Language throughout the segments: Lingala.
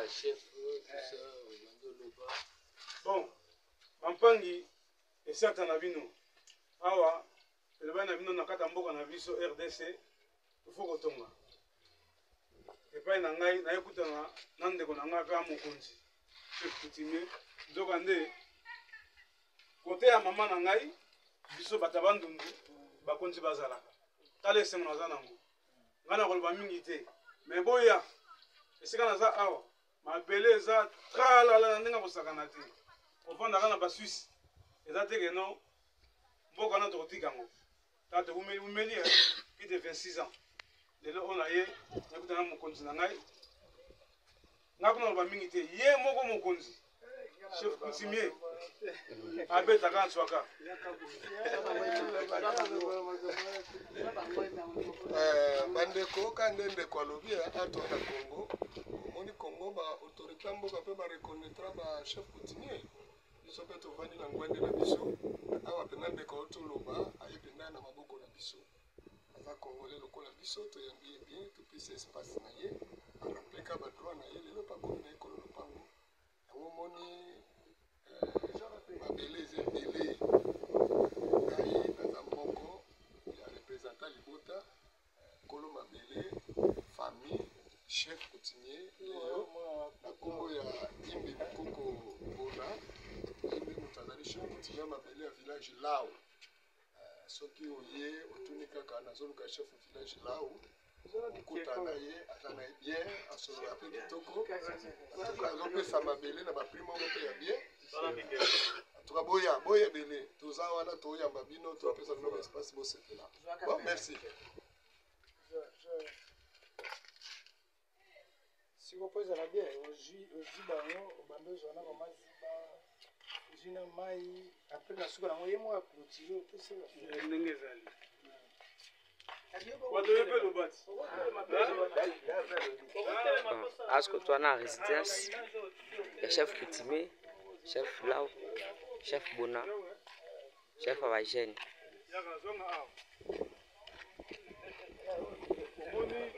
Ba chef, tout ça, obandi oloba. Bon, bampangi esata na bino awa, elobani na bino na kati ya mboka na biso RDC, ifo kotonga. Epai na ngai nayekutana na ndeko na ngai mpe ya mokonzi chef coutumier. Nzokande kote ya mama na ngai, biso bato ya Bandundu, bakonzi bazalaka. Tala esengo naza nango. Ngai nakoloba mingi te, me boya esika naza awa, mabele eza tralala na ndenge kosakana te. Kovandaka na Baswisse eza te keno mboka wana tokotika yango. Tala, towumeli wumeli plus de 26 ans. Lelo oyo na ye nakutana mokonzi na ngai. Ngai kuna loba mingi te, ye moko mokonzi chef coutumier abetaka nswaka. Bandeko, ka nde ndeko alobi ato na Congo, omoni Congo, baautorité ya mboka mpe bareconnaîtra bachef coutumier. Biso mpe tovandi na ngwende na biso awa mpena. Ndeko toloba, aye mpenza na maboko na biso, aza Congolais lokola biso. Toyambi ye bien, topesi espace na ye, arapeka badroit na ye. Lelo mpe akomi na ekolo lopango yango. Omoni mabele eza ebele. Ngai naza moko ya représentant libota kolo mabele, famille chef coutumier. Lelo na nkombo ya Imbe Bikoko Bona, ye nde moto azali chef coutumier ya mabele ya village Lao. Soki oye, otuni kaka nazoluka chef village Lao, okutana na ye. Aza na ye bien, asolola mpe kitoko. Antuka azopesa mabele na baprix moko mpe ya bien. Antuka boya, boya ebele, toza wana, toyamba bino, topesa bino baespace, bosepela. Bon, merci. Siko mpo ezala bien, ozwi bango, obandi ozwa na bamaziba, ozwi na mai, après na suka nango ye moko aclôture, opesi. Ndenge ezali bato ye mpe lobati. Asko toa na résidence ya chef coutumier, chef Lao, chef Bona, chef ya bajeune. Yaka, zonga awa. Omoni,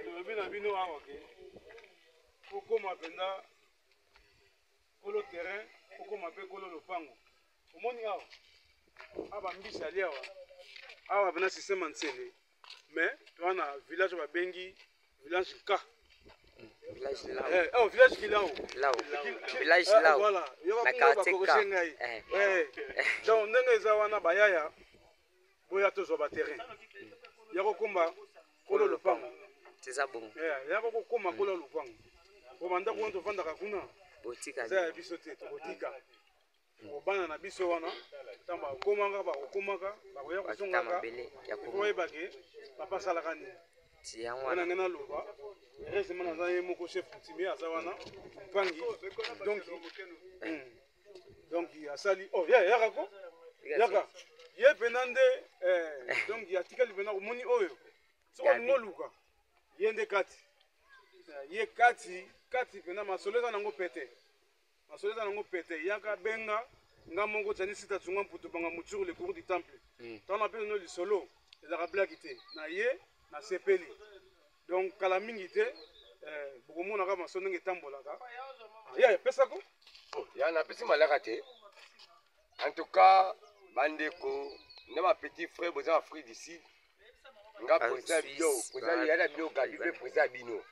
tolobi na bino awa ke kokoma mpenza kolo terrain, kokoma mpe kolo lopango. Omoni awa, awa bambisi ali awa, awa mpena système ya nsele, mais toza na village oyo babengi village Nka. Village Lao. Oh, village Kilao. Lao. Village Lao. Voilà. Na quartier K. Ngai. Donc ndenge eza wana, bayaya, boya tozwa baterrain ya kokomba kolo lopango. Eza bongo. Ya kokokoma kolo lopango, po bandako wana tovandaka kuna botika eza ya biso te, tokotika bana na biso wana. Ntango bakomaka, bakokomaka, bakoya kozongaka, mabele ya ifo bayebake papa asalaka nini. Ti yango wana wana. Ngai naloba, heureusement naza ye moko chef coutumier aza wana mpangi. Donc asali, oh, ya yaka ko yaka ye mpena nde donc atikali mpena. Omoni oyo, soki olingi oluka ye nde kati ye, kati kati mpena masolo eza nango pete, masolo eza nango pete. Yaka, benga nga moko tiani sita tsunga mputu banga muturu, le cours du temple. Ntango napesa no lisolo, ezalaka blague te na ye, nasepeli. Donc kala mingi te, bokomonaka masolo ndenge etambolaka. Ya pesako. Ya napesi malaka te. En tout cas bandeko na bapetit frère, boza Afrique du Sud, nga président bino, président ya na bino Gabi mpe président ya bino.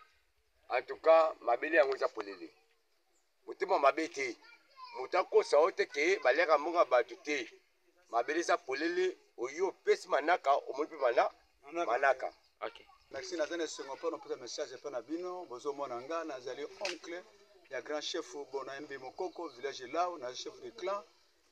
En tout cas mabele yango eza polele, motema mabe te, moto akosa yo te ke baliaka mbongo ya bato te. Mabele eza polele, oyo opesi manaka, omoni mpe mana manaka. Okay. Merci, naza na esengo mpona opesa message epai na bino. Bozomona nga nazali oncle ya grand chef Bona Mbe Mokoko, village Lao, naza chef de clan.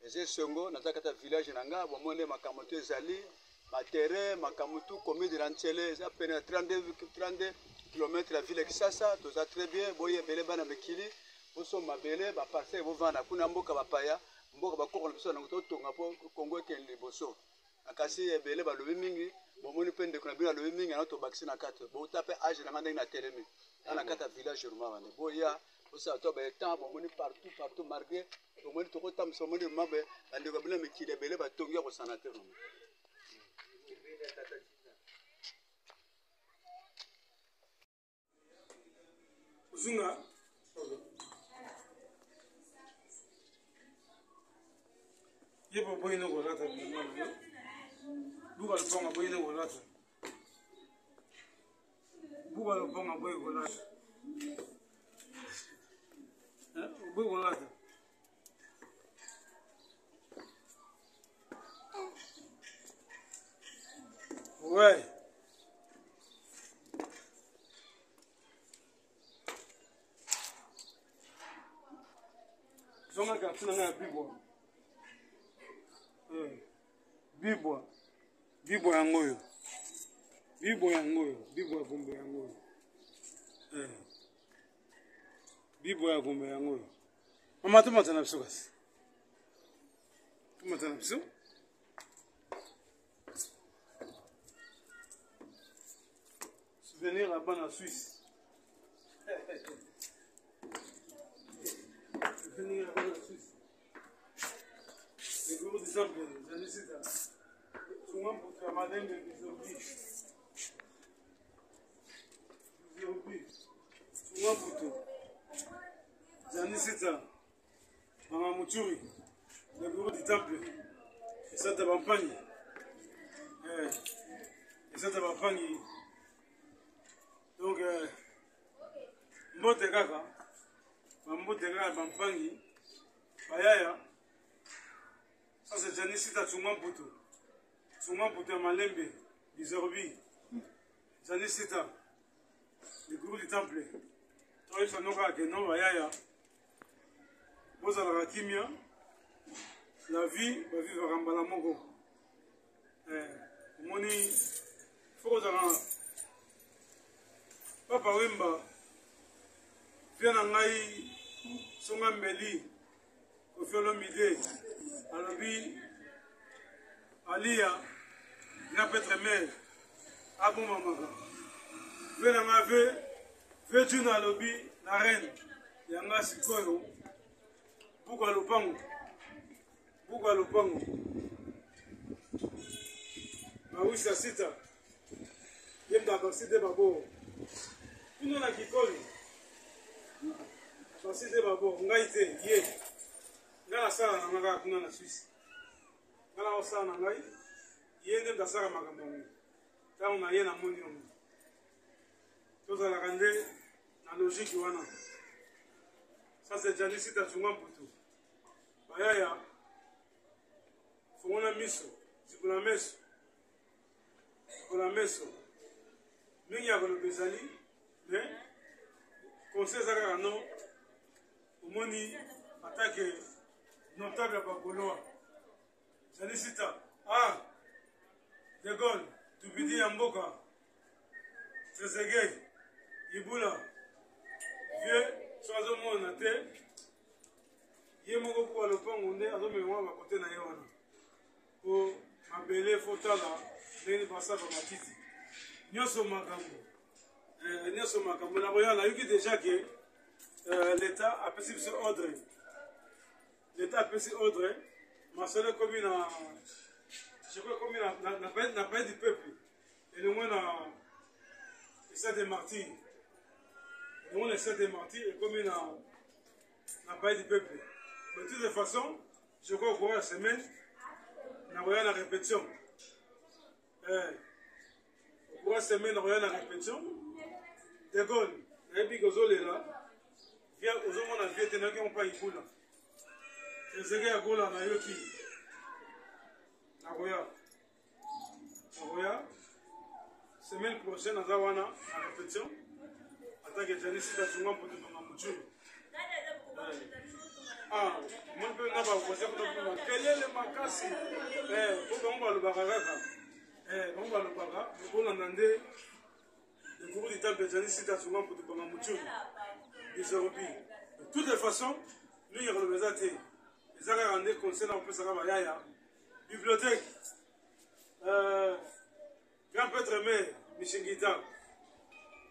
Eza esengo, naza kati ya village na nga. Bomoni nde makambo to ezali baterrain, makambo tu. Commune de la Nsele eza pene ya 32 km ya ville ya Kisasa. Toza très bien. Boye ebele, bana mikili, bosomba mabele, baparcelle, bovanda kuna. Mboka bapaya, mboka bakoko na biso nango, totonga mpo Kongo ekende liboso. Kasi ebele balobi mingi, bomoni mpe ndeko na bino alobi mingi, ana tobakisi na kati. Bota mpe age na nga ndenge natelemi na na kati ya village ruma wana. Boya osala to baetan, bomoni partout partout, malgré bomoni tokotambwisa, bomoni ruma bandeko ya bino ya mikili ebele batongi ya kosana te ruma. Zunga. Ye mpo boyi no kolata bilamba na yo. Buka lopango boyi no kolata. Buka lopango boyi kolata. Boyi kolata. Ouais. Zonga quartier na ngai ya Bibwa. Eh, Bibwa. Bibwa yango oyo. Bibwa yango oyo. Bibwa ya Gombe yango oyo. Eh. Bibwa ya Gombe yango oyo. Mama tomata na biso kasi. Tomata na biso. Souvenir ya bana Suisse. Souvenir ya bana Suisse. Le gros exemple, j'en ai cité. Souvent pour faire madame de Bizobi. Bizobi. Souvent pour tout. J'en ai cité. Mama Muturi, le gros du temple. Esata Bampangi. Eh, Esata Bampangi. Donc, euh, mbote kaka, bambote kaka Bampangi, bayaya. Ça c'est Janice Sita Tsumwa Mputu. Tsumwa Mputu ya Malembe, Bizorbi. Janice Sita, le gros du temple. Toyebisa no kaka ke no bayaya. Bozalaka kimia. La vie, bavivaka mbala moko. Eh, omoni, faut kozala Papa Wemba, vie na ngai songa mbeli Koffi Olomide alobi Aliya grand prêtre mère abomamaka vie na ngai ve ve Juna alobi la reine ya ngai sikoyo buku ya lopango buku ya lopango mawisi ya sita ye mta abasite babo kuna na kikoli abasite babo ngai te ye ngai nasala na ngai kaka kuna na swisse ngai nakosala na ngai ye nde mta asala makambo yango ntango na ye namoni yango tozalaka nde na logique wana ça c'est Janice Tatunga Mputu bayaya fongola miso zibola meso zibola meso mingi ya koloba ezali mais conseil eza kaka no omoni atake notable ya bagoloa ezali sita ah de Gaulle tubidi ya mboka Trezeguet Ibula vieux soki azomona te ye moko kuwa lopango nde azomema mwa bakote na ye wana po mabele fotala ndenge basala matiti nyonso makambo eh, nyonso makambo nakoya nayoki deja ke euh, l'état apesi biso ordre l'état apesi ordre masolo ekomi na je crois ekomi na palais du peuple elongwe na stade de martyr elongwe na stade de martyr ekomi na na palais du peuple. Mais de toute façon, je crois au courant de la semaine, nakoya na répétition. Eh, au courant de la semaine, nakoya na répétition. De Gaulle, nayebi kozolela, ozomona vie te nayoki yango mpa ibula. Ezeke ya gola nayoki. Nakoya. Nakoya. Semaine prochaine naza wana na répétition. Atake Janice Katunga Mputu Banga Muchulu. Ah, moi mpe na bavoisin kuna mpe makelele makasi eh, po bango balobaka kaka eh, bango balobaka bolanda nde le guru du temple Janice Katunga Mputu Banga Muchulu. Bizorobi. De toutes les façons, mingi ya koloba eza te eza kaka nde conseil na kopesaka bayaya bibliothèque euh, grand prêtre mère mishingita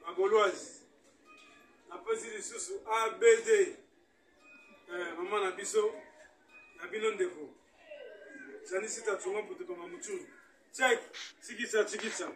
bagauloise napesi lisusu abd eh, mama na biso na bino ndeko janisita tunga mputu banga mutu check sikisa sikisa.